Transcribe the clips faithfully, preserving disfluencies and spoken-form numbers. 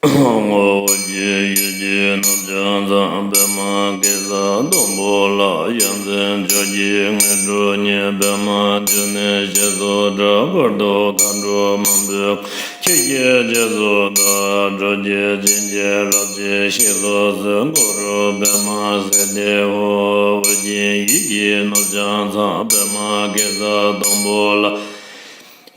ངོ་བོ་ཀྱི་ཡུལ་གྱི་རྣམ་བྱང་ཚང་པདྨ་གེ་སར་སྡོང་པོ་ལ། ཡ་མཚན་མཆོག་གི་དངོས་གྲུབ་བརྙེས། པདྨ་འབྱུང་གནས་ཞེས་སུ་གྲགས། འཁོར་དུ་མཁའ་འགྲོ་མང་པོས་ཁྱེད་ཀྱི་རྗེས་སུ་བདག། སྒྲུབ་ཀྱི་བྱིན་གྱིས་བརླབ་ཕྱིར་གཤེགས་སུ་གསོལ། གུ་རུ་པདྨ་སིདྡྷི་ཧོ། ཨོ་རྒྱན་ཡུལ་གྱི་རྣམ་བྱང་ཚང་པདྨ་གེ་སར་སྡོང་པོ་ལ།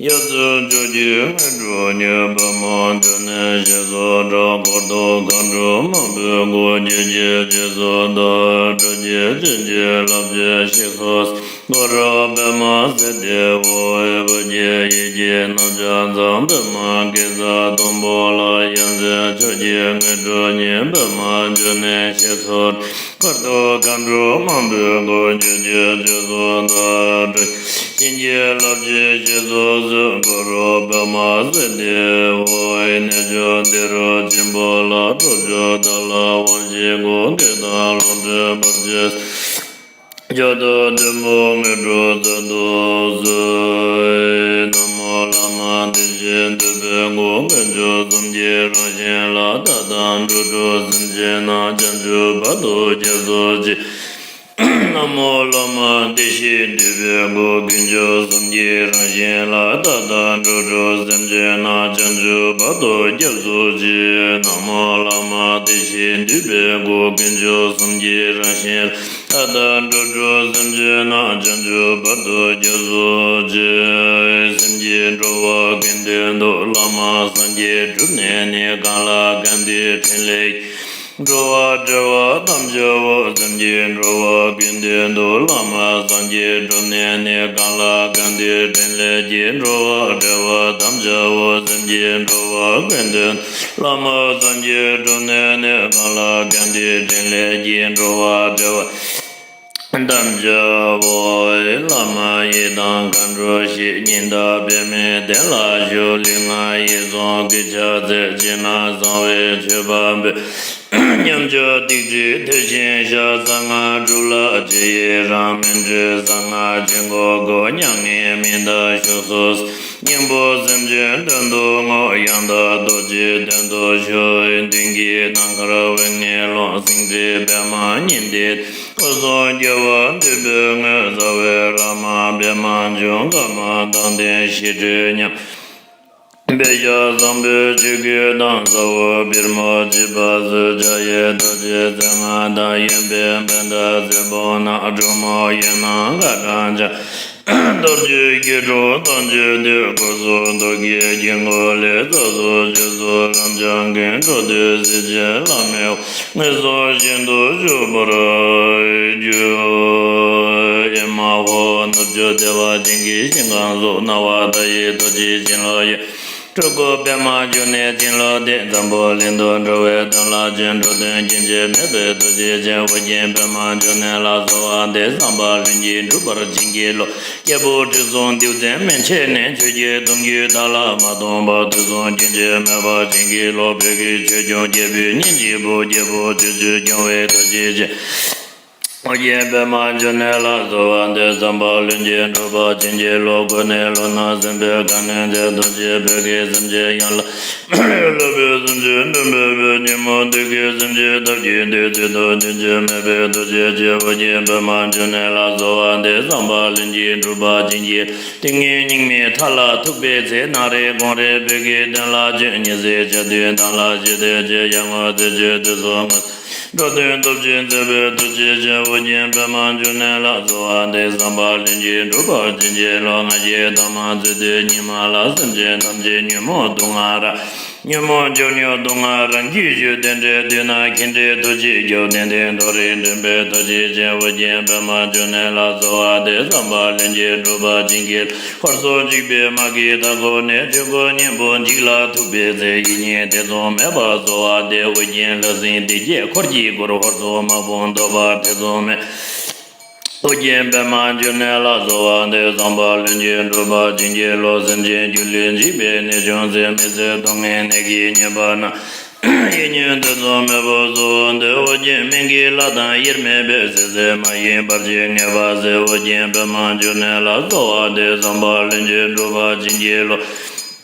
ཡ་མཚན་མཆོག་གི་དངོས་གྲུབ་བརྙེས། པདྨ་འབྱུང་གནས་ཞེས་སུ་གྲགས། འཁོར་དུ་མཁའ་འགྲོ་མང་པོས་བསྐོར། ཁྱེད་ཀྱི་རྗེས་སུ་བདག། སྒྲུབ་ཀྱི་བྱིན་གྱིས་བརླབ་ཕྱིར་གཤེགས་སུ་གསོལ། གུ་རུ་པདྨ་སིདྡྷི་ཧོ། ཨོ་རྒྱན་ཡུལ་གྱི་རྣམ་བྱང་ཚང་པདྨ་གེ་སར་སྡོང་པོ་ལ། ཡ་མཚན་མཆོག་གི་དངོས་གྲུབ་བརྙེས། པདྨ་འབྱུང་གནས་ཞེས་སུ། འཁོར་དུ་མཁའ་འགྲོ་མང་པོས་བསྐོར། ཁྱེད་ཀྱི་རྗེས་སུ་བདག། སྒྲུབ་བྱིན་གྱིས་བརླབ་ཕྱིར་གཤེགས་སུ་གསོལ། གུ་རུ་པདྨ་སིདྡྷི་ཧོ། གནས་མཆོག་འདི་རུ་བྱིན་པ་ལ། གྲོགས་མཆོག་བདག་ལ་དབང་བྱེད་དགོས། བགེགས་དང་ལོག་འདྲེན་ཕར་ཕྱིན། མཆོག་ཏུ་བདུད་མོ་དངོས་གྲུབ་སྩལ་དུ་གསོལ། ན་མོ་བླ་མ་དེ་བཞིན་འདུས་པའི་སྐུ། དཀོན་མཆོག་གསུམ་གྱི་རང་བཞིན་ལ། བདག་དང་འགྲོ་དྲུག་སེམས་ཅན་རྣམས། བྱང་ཆུབ་བར་དུ་སྐྱབས་སུ་མཆི། ན་མོ་བླ་མ་དེ་བཞིན་འདུས་པའི་སྐུ། དཀོན་མཆོག་གསུམ་གྱི་རང་བཞིན་ལ། བདག་དང་འགྲོ་དྲུག་སེམས་ཅན་རྣམས། བྱང་ཆུབ་བར་དུ་སྐྱབས་སུ་མཆི། ན་མོ་བླ་མ་དེ་བཞིན་འདུས་པའི་སྐུ། དཀོན་མཆོག་གསུམ་གྱི་རང་བཞིན་ལ། བདག་དང་འགྲོ་དྲུག་སེམས་ཅན་རྣམས། བྱང་ཆུབ་བར་དུ་སྐྱབས་སུ་མཆི། སེམས་ཀྱི་འགྲོ་བ་ཀུན་དོན་དུ། བླ་མ་སངས་རྒྱས་གྲུབ་ནས་ནི། གང་ལ་གང་འདུལ་ཕྲིན་ལས། འགྲོ་བ་བསྒྲལ་བར་དམ་བཅའ་འོ། སེམས་ཀྱི་འགྲོ་བ་ཀུན་དོན་དུ། བླ་མ་སངས་རྒྱས་གྲུབ་ནས་ནི། གང་ལ་གང་འདུལ་ཕྲིན་ལས་ཀྱིས། འགྲོ་བ་བསྒྲལ་བར་དམ་བཅའ་འོ། སེམས་ཀྱི་འགྲོ་བ་ཀུན་དོན་དུ། བླ་མ་སངས་རྒྱས་གྲུབ་ནས་ནི། གང་ལ་གང་འདུལ་ཕྲིན་ལས་ཀྱིས། འགྲོ་བ་བསྒྲལ་བར་དམ་བཅའ་འོ། བླ་མ་ཡི་དམ་མཁའ་འགྲོ་ཞེས། ཉི་ཟླ་པདྨའི་གདན་ལ་བཞུགས། ལུས་ངག་ཡིད་གསུམ་གུས་ཕྱག་འཚལ། ཕྱི་ནང་གསང་བའི་མཆོད་པ་འབུལ། ཉམས་ཆག་སྡིག་སྒྲིབ་མཐིལ་ཕྱིན་བཤགས། གསང་སྔགས་དྲུག་ལ་རྗེས་ཡི་རང་། མི་འབྲལ་གསང་སྔགས་ཆོས་འཁོར་བསྐོར། མྱ་ངན་མི་འདའ་བཞུགས་སུ་གསོལ། སྙིང་པོ་སེམས་ཅན་དོན་དུ་བསྔོ། ཡང་དག་རྡོ་རྗེའི་དོན་དུ་ཞུགས། མདུན་གྱི་ནམ་མཁར་དབུ་སྔས་ལོངས། སེང་ཁྲི་པདྨ་ཉི་ཟླའི་སྐུ་གསུང་རྒྱལ་བ་འདུས་པའི་དངོས། རྩ་བའི་བླ་མ་པདྨ་འབྱུང་། ཀརྨ་དང་ལྡན་ཞི་ཁྲོའི་ཉམས། དཔེ་བཞག་བཟང་པོའི་ཆོས་གོས་དང་། ཟ་འོག་པུས་མོ་བརྗིད་པ་གསོལ། འཇའ་ཡི་རྡོ་རྗེ་རྩེ་ལྔ་དང་། གཡོན་པས་བྷནྡྷ་རྩེ་དཔུང་བསྣམས། གྲོ་མོ་གཡོན་ནམ་མཁའ་དང་འཕྱར། རྡོ་རྗེ་སྐྱིལ་ཀྲུང་དང་བཅས་ཏེ། སྐུ་གསུང་ཐུགས་ཀྱི་དཀྱིལ་འཁོར་ལས། རྩ་གསུམ་སྤྱི་གཙུག་རབ་འབྱམས་ཀྱིས། འགྲོ་དོན་སེམས་ཅན་བླ་མེད་དབང་། མངོན་སུམ་བཞིན་དུ་བཞུགས་པར་གྱུར། ཨེ་མ་ཧོ། ནུབ་ཕྱོགས་བདེ་བ་ཅན་གྱི་ཞིང་ཁམས་སུ། སྣང་བ་མཐའ་ཡས་རྡོ་རྗེ་གྱེན་ལོག་ཡིན། སྤྲུལ་སྐུ་པདྨ་འབྱུང་གནས་གྱེན་ལོག་སྟེ། འཛམ་བུ་གླིང་དུ་འགྲོ་བའི་དོན་ལ་བྱོན། འགྲོ་དོན་རྒྱུན་ཆད་མེད་པའི་ཐུགས་རྗེ་ཅན། ཨོ་རྒྱན་པདྨ་འབྱུང་གནས་ལ་གསོལ་བ་འདེབས། བསམ་པ་ལྷུན་གྱིས་འགྲུབ་པར་བྱིན་གྱིས་རློབས། སྐྱེས་བུ་ཁྲི་སྲོང་ལྡེའུ་བཙན་མན་ཆད་ནས། ཆོས་ཀྱི་དུང་རྒྱུན་དག་ལ་མ་ལྟུང་བར། དུས་གསུམ་རྒྱུན་ཆད་མེད་པར་བྱིན་གྱིས་རློབས། བོད་ཀྱི་ཆོས་སྐྱོང་སྐྱེས་བུ་གཉེན་གཅིག་པུ། སྐྱེས་བུ་ཆོས་སྤྱོད་སྐྱོང་བའི་ཐུགས་རྗེ་ཅན། ཨོ་རྒྱན་པདྨ་འབྱུང་གནས་ལ་གསོལ་བ་འདེབས། བསམ་པ་ལྷུན་གྱིས་འགྲུབ་པར་བྱིན་གྱིས་རློབས། གོ་གནས་ལུས་ངག་སེམས་པའི་གང་ནས་འཛིན། ཐུགས་རྗེས་བོད་ཀྱི་སེམས་ཅན་ཡོངས་ལ། སློབ་དཔོན་སེམས་ཅན་འདུལ་བའི་བོན། ཉོན་མོངས་བདུད་ཀྱི་སེམས་ཅན་དག་བྱེད་དུས། ཚེ་དང་རྒྱུན་ཆད་མེད་པའི་ཐུགས་རྗེ་ཅན། ཨོ་རྒྱན་པདྨ་འབྱུང་གནས་ལ་གསོལ་བ་འདེབས། བསམ་པ་ལྷུན་གྱིས་འགྲུབ་པར་བྱིན་གྱིས། ཏིང་ངེ་འོག་མིན་མཐའ་ལ་ཐུག་པའི་ཚེ། ནམ་རེ་དགོང་རེ་བོད་ཀྱི་དོན་ལ་བྱོན། ཉི་ཟེར་འཆར་དུས་དམ་ལ་ཞིག་སྟེ་བྱོན། ཡར་ངོ་རྩེ་ཆུ་དུས་གསུམ་ངོ་། འགྲོ་དོན་སྟོབས་ཆེན་མཛད་པའི་ཐུགས་རྗེ་ཅན། ཨོ་རྒྱན་པདྨ་འབྱུང་གནས་ལ་གསོལ་བ་འདེབས། བསམ་པ་ལྷུན་གྱིས་འགྲུབ་པར་བྱིན་གྱིས་རློབས། སྔར་གྱི་ཐ་མ་མཛད་དུས་ཉི་མ་ལ། སེམས་ཅན་ཐམས་ཅད་ཉོན་མོངས་དུག་ལྔ་རགས། ཉོན་མོངས་ཆོས་ཉིད་དུག་ལྔ་རང་རྒྱུད་བཅུད། དེ་འདྲའི་དུས་ན་མཁྱེན་བརྩེ་ཐུགས་རྗེས་སྐྱོབས། གཏན་གཏན་མཐོ་རིས་འདྲེན་པའི་ཐུགས་རྗེ་ཅན། ཨོ་རྒྱན་པདྨ་འབྱུང་གནས་ལ་གསོལ་བ་འདེབས། བསམ་པ་ལྷུན་གྱིས་འགྲུབ་པར་བྱིན་གྱིས། འཁོར་ཚོགས་འཇིགས་པའི་དམག་གིས་མཐའ་བསྐོར་ནས། ཆོས་འཁོར་གཉན་པོ་འཇིག་ལ་ཐུག་པའི་ཚེ། ཡིད་གཉིས་ཐེ་ཚོམ་མེད་པར་གསོལ་བ་འདེབས། ཨོ་རྒྱན་ལྷ་སྲིན་སྡེ་བརྒྱད་འཁོར་གྱིས་བསྐོར། འཁོར་ཚོགས་དམག་དཔུང་བཟློག་པར་ཐེ་ཚོམ་མེད། ཨོ་རྒྱན་པདྨ་འབྱུང་གནས་ལ་གསོལ་བ་འདེབས། བསམ་པ་ལྷུན་གྱིས་འགྲུབ་པར་བྱིན་གྱིས་རློབས། སེམས་ཅན་སྒྱུ་ལུས་འཇིག་པའི་ནད་བྱུང་ཚེ། མི་བཟད་སྡུག་བསྔལ་ནད་ཀྱིས་ཉེན་པ་ན། ཡིད་གཉིས་ཐེ་ཚོམ་མེད་པར་གསོལ་བ་འདེབས། ཨོ་རྒྱན་སྨན་གྱི་བླ་དང་དབྱེར་མེད་པའི། ཟད་ཟད་མ་ཡིན་བར་ཆད་ངེས་པར་སེལ། ཨོ་རྒྱན་པདྨ་འབྱུང་གནས་ལ་གསོལ་བ་འདེབས། བསམ་པ་ལྷུན་གྱིས་འགྲུབ་པར་བྱིན་གྱིས་རློབས།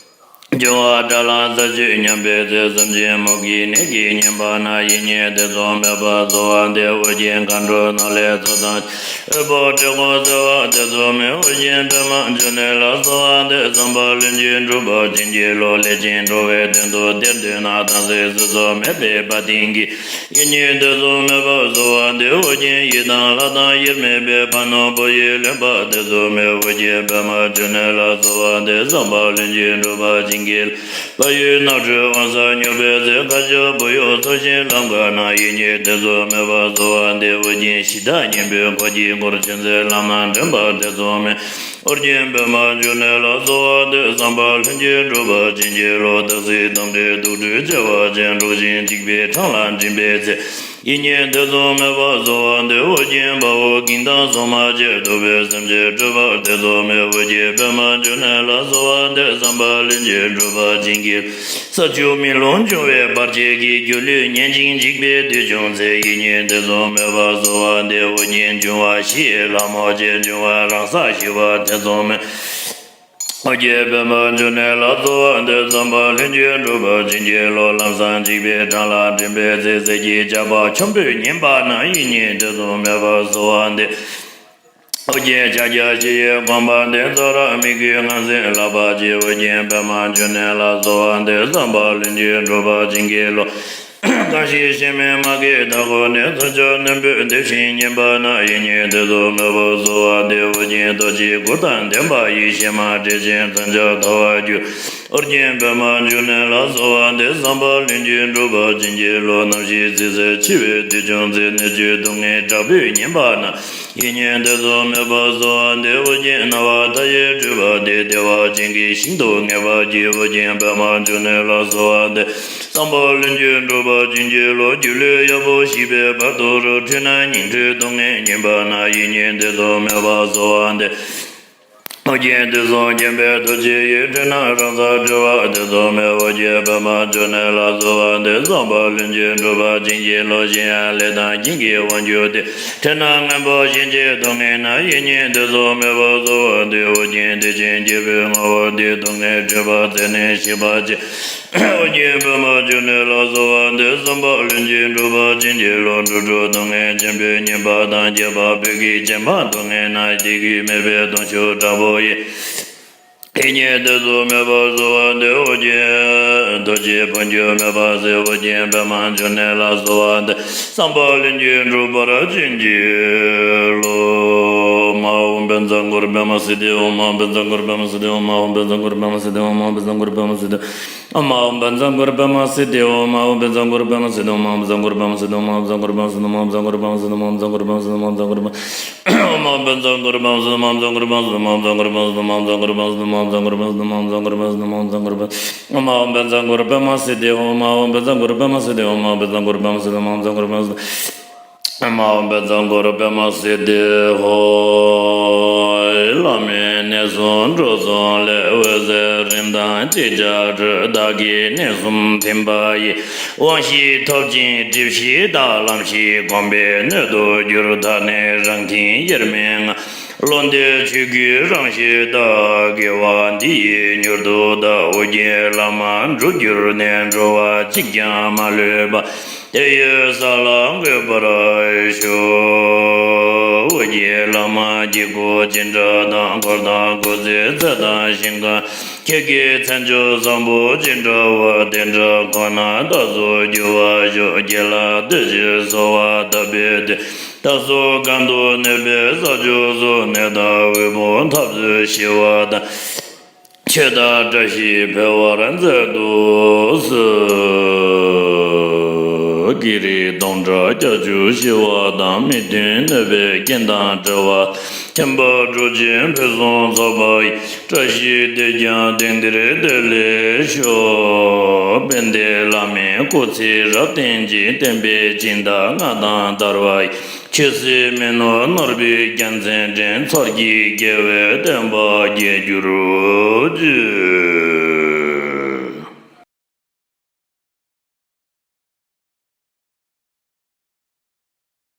འབྱུང་བ་དགྲ་ལ་ས་བཅུད་ཉམས་པའི་ཚེ། སེམས་ཅན་མུ་གེའི་ནད་ཀྱིས་ཉེན་པ་ན། ཡིད་གཉིས་ཐེ་ཚོམ་མེད་པར་གསོ་བ་འདི། ཨོ་རྒྱན་མཁའ་འགྲོ་ནག་ལས་ཚོགས་དང་། འོད་དཔག་འདྲེ་སྐོང་སེལ་བ་ཐེ་ཚོམ་མེད། ཨོ་རྒྱན་པདྨ་འབྱུང་གནས་ལ་གསོལ་བ་འདེབས། བསམ་པ་ལྷུན་གྱིས་འགྲུབ་པར་བྱིན་གྱིས་རློབས། ལས་ཅན་འགྲོ་བའི་དོན་དུ་གཏེར་འདོན་ན། དམ་ཚིག་སྲིད་མཚོ་མེད་པའི་དཔའ་གདིང་གིས། ཡིད་གཉིས་ཐེ་ཚོམ་མེད་པར་གསོལ་བ་འདེབས། ཨོ་རྒྱན་ཡི་དམ་ལྷ་དང་དབྱེར་མེད་པའི། ཕ་ནོར་བུ་ཡིས་ལེན་པ་ཐེ་ཚོམ་མེད། ཨོ་རྒྱན་པདྨ་འབྱུང་གནས་ལ་གསོལ་བ་འདེབས། བསམ་པ་ལྷུན་གྱིས་འགྲུབ་པར་བྱིན་གྱིས། བལ་ཡུལ་ནགས་ཁྲོད་དབེན་ས་སྙོགས་པའི་ཚེ། ཁ་ཕྱོགས་བོད་ཡུལ་འཚོ་ཞིང་ལམ་ཁ་ན། ཡིད་གཉིས་ཐེ་ཚོམ་མེད་པར་གསོལ་བ་འདེབས། ཨོ་རྒྱན་གཞི་བདག་གཉན་པོའི་འཁོར་གྱིས་བསྐོར། ཆོས་འཛིན་ལམ་སྣ་འདྲེན་པ་ཐེ་ཚོམ་མེད། ཨོ་རྒྱན་པདྨ་འབྱུང་གནས་ལ་གསོལ་བ་འདེབས། བསམ་པ་ལྷུན་གྱིས་འགྲུབ་པར་བྱིན་གྱིས་རློབས། སྟག་གཟིག་དོམ་དྲེད་དུག་སྦྲུལ་བྱེ་བ་ཅན། འགྲོགས་ཤིང་འཇིགས་པའི་འཕྲང་ལ་འགྲིམ་པའི་ཚེ། ཡིད་གཉིས་ཐེ་ཚོམ་མེད་པར་གསོལ་བ་འདེབས། ཨོ་རྒྱན་དཔའ་བོ་གིང་དང་སོག་མ་བཅས། གདུག་པའི་སེམས་ཅན་སྐྲོད་པ་ཐེ་ཚོམ་མེད། ཨོ་རྒྱན་པདྨ་འབྱུང་གནས་ལ་གསོལ་བ་འདེབས། བསམ་པ་ལྷུན་གྱིས་འགྲུབ་པར་བྱིན་གྱིས། ས་ཆུ་མེ་རླུང་འབྱུང་བའི་བར་ཆད་ཀྱིས། སྒྱུ་ལུས་ཉེན་ཅིང་འཇིགས་པའི་དུས་བྱུང་ཚེ། ཡིད་གཉིས་ཐེ་ཚོམ་མེད་པར་གསོལ་བ་འདེབས། ཨོ་རྒྱན་འབྱུང་བ་བཞི་ཡི་ལྷ་མོ་བཅས། འབྱུང་བ་རང་སར་ཞི་བ་ཐེ་ཚོམ་མེད། ཨོ་རྒྱན་པདྨ་འབྱུང་གནས་ལ་གསོལ་བ་འདེབས། བསམ་པ་ལྷུན་གྱིས་འགྲུབ་པར་བྱིན་གྱིས་རློབས། ལམ་སྲང་འཇིགས་པའི་འཕྲང་ལ་འགྲིམ་པའི་ཚེ། ཟས་ཀྱི་ཆར་པ་ཆེན་པོས་ཉེན་པ་ན། ཡིད་གཉིས་ཐེ་ཚོམ་མེད་པར་གསོལ་བ་འདེབས། ཨོ་རྒྱན་ཕྱག་རྒྱ་བཞི་ཡི་དགོངས་པ་འདི། ཙཱ་ར་མི་བསྐྱོད་ངང་ཚིག་ལག་པ་གཅིག། ཨོ་རྒྱན་པདྨ་འབྱུང་གནས་ལ་གསོལ་བ་འདེབས། བསམ་པ་ལྷུན་གྱིས་འགྲུབ་པར་བྱིན་གྱིས་རློབས། གང་ཞིག་གཤེད་མའི་དམག་གིས་མཐའ་བསྐོར་ནས། མཚོན་ཆ་རྣོན་པོས་འདེབས་ཤིང་ཉེན་པ་ན། ཡིད་གཉིས་ཐེ་ཚོམ་མེད་པར་གསོལ་བ་འདེབས། ཨོ་རྒྱན་རྡོ་རྗེའི་གུར་དང་ལྡན་པ་ཡི། གཤེད་མ་བྲེད་ཅིང་མཚོན་ཆ་འཐོར་བར་འགྱུར། ཨོ་རྒྱན་པདྨ་འབྱུང་གནས་ལ་གསོལ་བ་འདེབས། བསམ་པ་ལྷུན་གྱིས་འགྲུབ་པར་བྱིན་གྱིས་རློབས། རྣམ་ཤེས་རྩིས་གསལ་འཆི་བའི་དུས་བྱུང་ཚེ། ནད་བཅོས་སྡུག་བསྔལ་དྲག་པོས་ཉེན་པ་ན། ཡིད་གཉིས་ཐེ་ཚོམ་མེད་པར་གསོལ་བ་འདེབས། ཨོ་རྒྱན་སྣང་བ་མཐའ་ཡས་སྤྲུལ་པ་སྟེ། བདེ་བ་ཅན་གྱི་ཞིང་དུ་ངེས་པར་སྐྱེ། ཨོ་རྒྱན་པདྨ་འབྱུང་གནས་ལ་གསོལ་བ་འདེབས། བསམ་པ་ལྷུན་གྱིས་འགྲུབ་པར་བྱིན་གྱིས་རློབས། སྒྱུ་ལུས་ཡག་པོ་ཞིག་པའི་བར་དོ་རུ། འཁྲུལ་སྣང་ཉིང་འཁྲུལ་སྡུག་བསྔལ་ཉེན་པ་ན། ཡིད་གཉིས་ཐེ་ཚོམ་མེད་པར་གསོལ་བ་འདེབས། ཨོ་རྒྱན་དུས་གསུམ་མཁྱེན་པའི་རྡོ་རྗེ་ཡིས། འཁྲུལ་སྣང་རང་སར་གྲོལ་བ་ཐེ་ཚོམ་མེད། ཨོ་རྒྱན་པདྨ་འབྱུང་གནས་ལ་གསོལ་བ་འདེབས། བསམ་པ་ལྷུན་གྱིས་འགྲུབ་པར་བྱིན་གྱིས་རློབས། གཞན་ཡང་ལས་དང་རྐྱེན་གྱིས་དབང་གྱུར་ཏེ། འཁྲུལ་སྣང་ངན་པ་ཞེན་བྱའི་སྡུག་བསྔལ་ན། ཡིད་གཉིས་ཐེ་ཚོམ་མེད་པར་གསོལ་བ་འདེབས། ཨོ་རྒྱན་བདེ་ཆེན་རྒྱལ་པོའི་ངོ་བོ་སྟེ། སྡུག་བསྔལ་འཁྲུལ་པ་རྩད་ནས་ཞི་བར་བྱེད། ཨོ་རྒྱན་པདྨ་འབྱུང་གནས་ལ་གསོལ་བ་འདེབས། བསམ་པ་ལྷུན་གྱིས་འགྲུབ་པར་བྱིན་གྱིས་རློབས། འགྲོ་དྲུག་སྡུག་བསྔལ་ཆེན་པོས་ཉེན་པ་དང་། རྒྱལ་བ་བོད་ཀྱི་བྱམས་པ་སྡུག་བསྔལ་ན། བདེ་སྐྱིད་མེད་པའི་གདུང་ཤུགས་དྲག་པོ་ཡིས། ཡིད་གཉིས་ཐེ་ཚོམ་མེད་པར་གསོལ་བ་འདེབས། ཨོ་རྒྱན་རྡོ་རྗེ་འཕོ་འགྱུར་མེད་པ་སྲས། ཨོ་རྒྱན་པདྨ་འབྱུང་གནས་ལ་གསོལ་བ་འདེབས། བསམ་པ་ལྷུན་གྱིས་འགྲུབ་པར་བྱིན་གྱིས་རློབས། མ་ཨོཾ་བཛྲ་གུ་རུ་པདྨ་སིདྡྷི། ཨོཾ་མ་ཨོཾ་བཛྲ་གུ་རུ་པདྨ་སིདྡྷི། ཨོཾ་མ་ཨོཾ་བཛྲ་གུ་རུ་པདྨ་སིདྡྷི། ཨོཾ་མ་ཨོཾ་བཛྲ་གུ་རུ་པདྨ་སིདྡྷི། ཨོཾ་མ་ཨོཾ་བཛྲ་གུ་རུ་པདྨ་སིདྡྷི། ཨོཾ་མ་ཨོཾ་བཛྲ་གུ་རུ་པདྨ་སིདྡྷི། ཨོཾ་མ་ཨོཾ་བཛྲ་གུ་རུ་པདྨ་སིདྡྷི། ཨོཾ་མ་ཨོཾ་བཛྲ་གུ་རུ་པདྨ་སིདྡྷི། ཨོཾ་མ་ཨོཾ་བཛྲ་གུ་རུ་པདྨ་སིདྡྷི། ཨོཾ་མ་ཨོཾ་བཛྲ་གུ་རུ་པདྨ་སིདྡྷི། ཨོཾ་མ་ཨོཾ་བཛྲ་གུ་རུ་པདྨ་སིདྡྷི། ཨོཾ་མ་ཨོཾ་བཛྲ་གུ་རུ་པདྨ་སིདྡྷི། ཨོཾ་མ་ཨོཾ་བཛྲ་གུ་རུ་པདྨ་སིདྡྷི། ཨོཾ་མ་ཨོཾ་བཛྲ་གུ་རུ་པདྨ་སིདྡྷི། ཨོཾ་མ་ཨོཾ་བཛྲ་གུ་རུ་པདྨ་སིདྡྷི། ཨོཾ་མ་ཨོཾ་བཛྲ་གུ་རུ་པདྨ་སིདྡྷི། ཨོཾ་མ་ཨོཾ་བཛྲ་གུ་རུ་པདྨ་སིདྡྷི། ཨོཾ་མ་ཨོཾ་བཛྲ་གུ་རུ་པདྨ་སིདྡྷི་ཧོ། བླ་མའི་གནས་སུ་འགྲོ་གསུམ་ལས། འོད་ཟེར་རིམ་དང་ཅིག་ཅར་འཕྲོས། བདག་གི་གནས་གསུམ་ཐིམ་པ་ཡིས། དབང་ཤེས་ཐོབ་ཅིང་སྒྲིབ་ཞི་དག་ལམ་ཞིག་གོམས་པའི་སྣོད་དུ་གྱུར། ད་ནི་རང་མཐིང་དབྱེར་མེད་ངང་། ལྷོ་འདིར་ཆོས་ཀུན་རང་བཞིན་དག་དགེ་བ་འདི་ཡིས་མྱུར་དུ་བདག །ཨོ་རྒྱན་བླ་མ་འགྲུབ་གྱུར་ནས། འགྲོ་བ་གཅིག་ཀྱང་མ་ལུས་པ། དེ་ཡི་ས་ལ་འགོད་པར་ཤོག །ཨོ་རྒྱན་བླ་མ་དཀྱིལ་འཁོར་ཅི་འདྲ་དང་། འཁོར་དང་སྒོ་རྩིས་ཚད་དང་ཞིང་ཁམས། ཁྱེད་ཀྱི་མཚན་མཆོག་བཟང་པོ་ཅི་འདྲ་བ། དེ་འདྲ་ཁོ་ན་རྟག་ཏུ་འགྱུར་བར་ཤོག །རྒྱལ་ལ་བདེ་ཆེན་གསོལ་བ་བཏབ་པའི་མཐུས། བདག་སོགས་གང་དུ་གནས་པའི་ས་ཕྱོགས་སུ། ནད་དང་དབུལ་ཕོངས་འཐབ་རྩོད་ཞི་བ་དང་། ཆོས་དང་བཀྲ་ཤིས་འཕེལ་བར་མཛད་དུ་གསོལ། བགེགས་རིགས་སྟོང་ཕྲག་བརྒྱད་ཅུ་ཞི་བ་དང་། མི་མཐུན་གནོད་པའི་རྐྱེན་དང་བྲལ་བ། ཁྱིམ་པ་འགྲོ་ཆེན་ཕུན་སུམ་ཚོགས་པ་ཡི། བཀྲ་ཤིས་དེས་ཀྱང་དེང་འདིར་བདེ་ལེགས་ཤོག །དཔལ་ལྡན་བླ་མའི་སྐུ་ཚེ་རབ་བརྟན་ཅིང་། བསྟན་པའི་སྦྱིན་བདག་མངའ་ཐང་དར་བ་ཡི། ཆོས་སྲིད་མི་ནོར་ནོར་བུའི་རྒྱལ་མཚན་འདྲེན། ཚོགས་ཀྱི་རྒྱལ་བའི་བསྟན་པ་རྒྱས་གྱུར་ཅིག